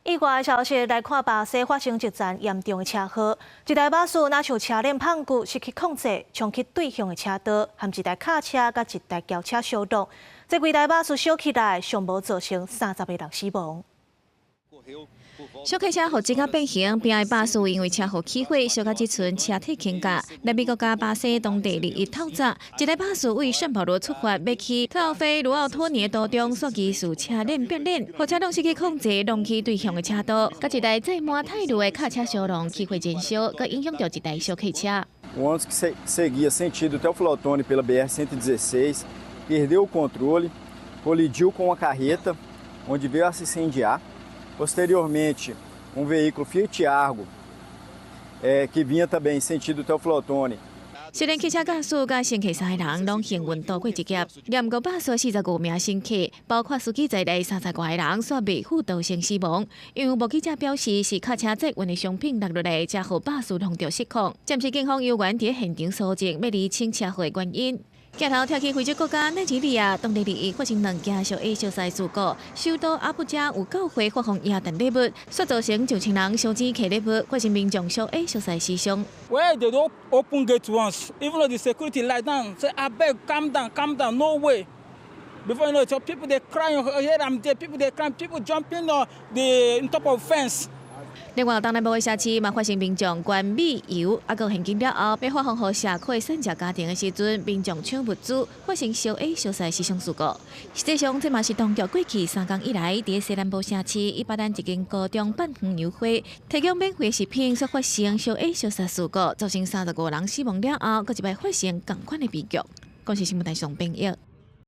意外消息來看，巴西發生一場嚴重的車禍，一台巴士若像車鏈麭久失去控制，衝去對向的車道，和一台卡車佮一台轎車相撞。這規台巴士燒起來，上無造成30個人死亡。小客車予擠甲變形，邊的巴士因為車禍起火，燒甲這陣車體傾軋。南美國家巴西當地日一透早，一台巴士為聖保羅出發，欲去特奧菲盧奧托尼的途中，煞技術車鏈變鏈，予車輛失去控制，撞去對向的車道，佮一台載滿鐵爐的卡車相撞，起火燃燒，閣影響著一台小客車。 O ônibus que seguia sentido Teófilo Otoni pela BR-116 perdeu o controle, colidiu com uma carreta, onde veio a se incendiar. Posteriormente, um veículo Fiat Argo, que vinha também em sentido Teófilo Otoni. 雖然汽車駕駛佮乘客三个人攏幸運渡過一劫，毋過巴士45名乘客，包括司機在內30外个人，煞未赴造成死亡。因為目擊者表示，是卡車載運的商品落落來，才予巴士弄著失控。暫時警方有緣佇現場搜證，欲釐清車禍的原因。鏡頭跳去非洲國家奈及利亞，當地日發生兩件燒火燒徛事故。首都阿布加有教會發放耶誕禮物，煞造成上千人燒錢揢禮物，發生民眾燒火燒徛死傷。 Where they don't open gate once, even though the security lie down, say abeg calm down, calm down, no way. Before you know it, people they crying, here I'm there, people they crying, people jumping on the top of fence. 另外，東南部的城市嘛發生民眾捐米油，啊，閣現金了後，欲發放予社區散食家庭的時陣，民眾搶物資，發生燒火燒徛死傷事故。實際上，這嘛是當局過去3工以來，佇西南部城市伊巴丹一間高中辦園遊會，提供免費食品，煞發生燒火燒徛事故，造成35人死亡了後，閣一擺發生仝款的悲劇。公視新聞台上編譯。